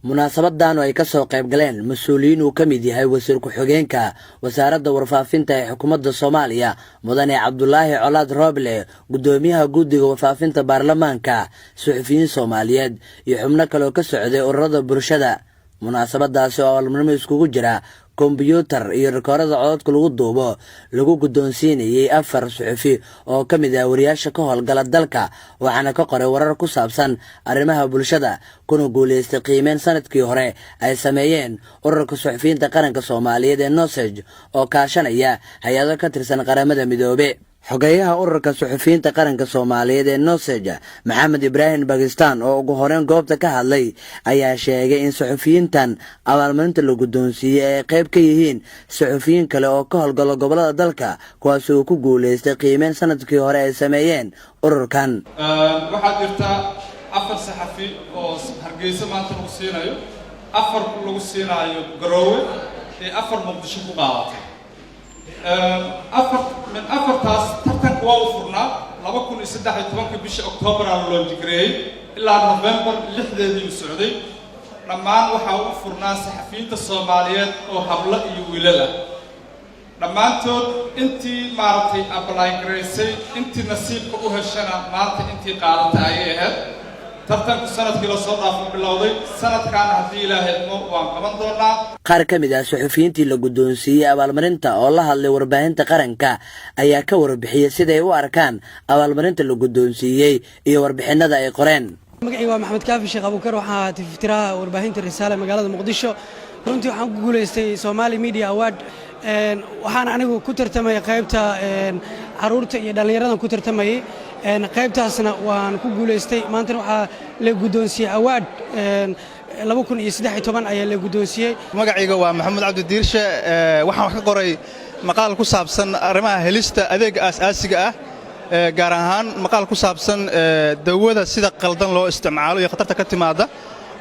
Munaasabadan oo ay ka soo qayb galeen mas-uuliyiin uu ka mid yahay wasiir ku-xigeenka wasaaradda warfaafinta ee xukuumadda Soomaaliya, Mudane Cabdulaahi Colaad Rooble, guddoomiyaha guddiga warfaafinta baarlamaanka, suxufiyiin Soomaaliyeed iyo xubno kale oo ka socday ururada bulshada, munaasabadaasi oo abaalmarimo iskugu jira kombyuutar iyo rikoorada cododka lagu duubo lagu guddoonsiinayey afar suxufi oo ka mid ah wariyaasha ka howlgala dalka, waxaana ka qoray warar ku saabsan arrimaha bulshada, kuna guulaystay qiimeyn sanadkii hore ay sameeyeen Ururka Suxufiyiinta Qaranka Soomaaliyeed ee NUSOJ oo kaashanaya hay-ado ka tirsan Qaramada Midoobe. Xogeyaha Ururka Suxufiyiinta Qaranka Soomaaliyeed ee NUSOJ, Maxamed Ibraahim Bakistan, oo ugu horeyn goobta ka hadlay, ayaa sheegay in suxufiyiintan abaalmarinta la guddoonsiiyey ay qayb ka yihiin suxufiyiin kale oo ka howlgalo gobolada dalka, kuwaasi uu ku guulaystay qiimeyn sanadkii hore ay sameeyeen ururkan. Waxaa jirta afar saxafi oo Hargeysa maanta lagu siinayo, afar lagu siinaayo Garoowe iyo afar Muqdisho ku qaadatay. Afar min afartaas tartanka waa u furnaa. 2013-ka bisha Octoobaraa la launch gareeyey, ilaa November 6-deedii u socday. Dhammaan waxaa u furnaa saxafiyiinta Soomaaliyeed oo hablo iyo wiilal ah. Dhammaantood intii maaragtay apply garaysay, intii nasiibka u heshana, maanta intii qaadatay ayay ahayd. Tartanku sanadkii lasoo dhaafo bilowday, sanadkaana haddii Ilaahay idmo waan qaban doonaa. Qaar ka mid ah suxufiyiintii la guddoonsiiyey abaalmarinta oo la hadlay warbaahinta qaranka ayaa ka warbixiyey siday u arkaan abaalmarinta la guddoonsiiyey iyo warbixinada ay qoreen. Magacii waa Maxamed Kaafi Sheekh Abuukar. Waxaa tiftiraha warbaahinta Risaale magaalada Muqdisho. Runtii waxaan ku guulaystay Somali Media Award. Waxaan anigu ku tartamayay qaybta caruurta iyo dhallinyaradan ku tartamayay. Qaybtaasna waan ku guulaystay. Maantana waxaa la guddoonsiiyey award 2013 ayaa la guddoonsiiyey. Magacayga waa Maxamuud Cabdi Diirshe. Waxaan wax ka qoray maqaal ku saabsan arrimaha helista adeegga aasaasiga ah, gaar ahaan maqaal ku saabsan dawada sida qaldan loo isticmaalo iyo khatarta ka timaadda.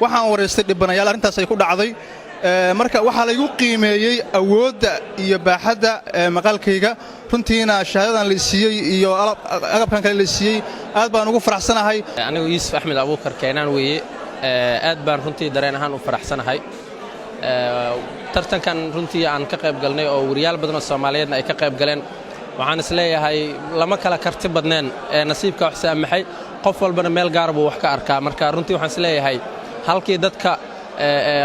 Waxaan waraystay dhibanayaal arrintaas ay ku dhacday. Marka waxaa laygu qiimeeyey awoodda iyo baaxadda maqaalkayga. Runtiina shahaadadan la siiyey iyo agabkan kale la siiyey aad baan ugu faraxsanahay. Anigu Yuusuf Axmed Abuukar Keenaan weeye. Aad baan runtii dareen ahaan u faraxsanahay. Tartankan runtii aan ka qayb galnay oo wariyaal badan oo Soomaaliyeedna ay ka qayb galeen, waxaan is leeyahay lama kala karti badneen ee nasiibka wax saamaxay. Qof walbana meel gaara buu wax ka arkaa. Marka runtii waxaan is leeyahay halkii dadka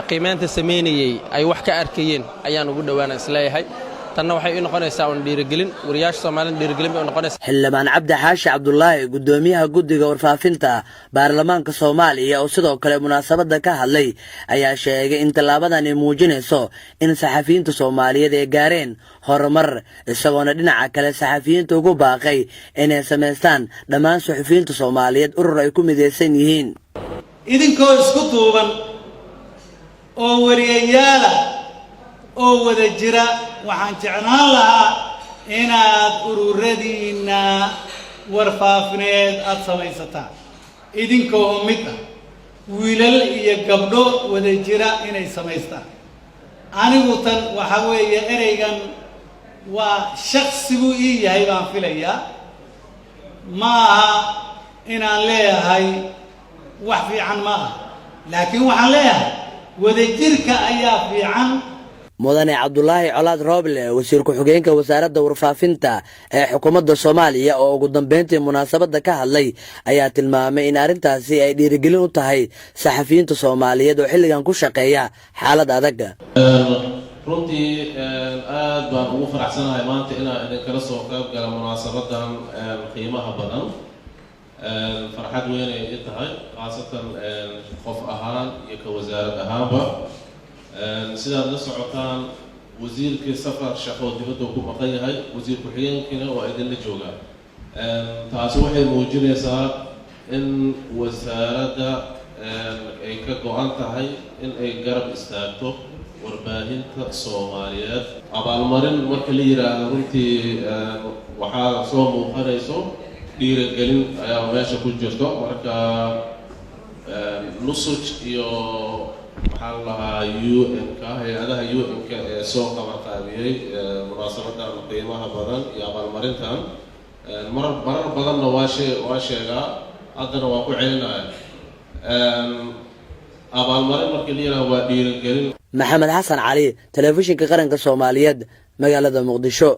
qiimaynta samaynayey ay wax ka arkayeen ayaan ugu dhowaana is leeyahay. Tanna waxay u noqonaysaa un dhiirigelin wariyaasha Soomaalida, dhiirigelin bay u noqonaysaa. Xildhibaan Cabdi Xaashi Cabdulaahi, guddoomiyaha guddiga warfaafinta baarlamaanka Soomaaliya, oo sidoo kale munaasabadda ka hadlay, ayaa sheegay in tallaabadani muujinayso in saxafiyiinta Soomaaliyeed ay gaareen horumar, isagoona dhinaca kale saxafiyiinta ugu baaqay inay samaystaan dhammaan suxufiyiinta Soomaaliyeed urur ay ku midaysan yihiin. Idinkoo isku duuban oo wariyayaala oo wada jira, waxaan jeclaan lahaa inaad ururadiinna warfaafineed aada samaysataan idinkoo mid ah, wiilal iyo gabdho wada jira inay samaystaan. Anigu tan waxaa weeye ereygan waa shaksi buu ii yahay baan filayaa. Ma aha inaan leeyahay wax fiican ma aha, laakiin waxaan leeyahay wadajirka ayaa fiican. Mudane Cabdulaahi Colaad Rooble, wasiir ku-xigeenka wasaaradda warfaafinta ee xukuumadda Soomaaliya, oo ugu dambeyntii munaasabadda ka hadlay, ayaa tilmaamay in arrintaasi ay dhiirigelin u tahay saxafiyiinta Soomaaliyeed oo xilligan ku shaqeeya xaalad adag. Runtii aad baan ugu faraxsanahay maanta inaan idinkala soo qayb gala munaasabadan qiimaha badan. Farxad weyn ay i tahay, khaasatan qof ahaan iyo ka wasaarad ahaanba. Sidaad la socotaan, wasiirkii safar shaqo dibadda ku maqan yahay, wasiir ku-xigeenkiina waa idinla joogaa. Taasi waxay muujinaysaa in wasaaradda ay ka go-an tahay in ay garab istaagto warbaahinta Soomaaliyeed. Abaalmarin marka la yidhaahdo, runtii waxaa soo muuqanayso dhiirigelin ayaa meesha ku jirto. Marka NUSOJ iyo maxaa la lahaa UN-ka, hay-adaha UN-ka ee soo qabanqaabiyey munaasabadan qiimaha badan iyo abaalmarintan, marar badanna waa sheegaa, haddana waa ku celinaya. Abaalmarin markii la yidhaha waa dhiirigelin. Maxamed Xasan Cali, Telefishinka Qaranka Soomaaliyeed, magaalada Muqdisho.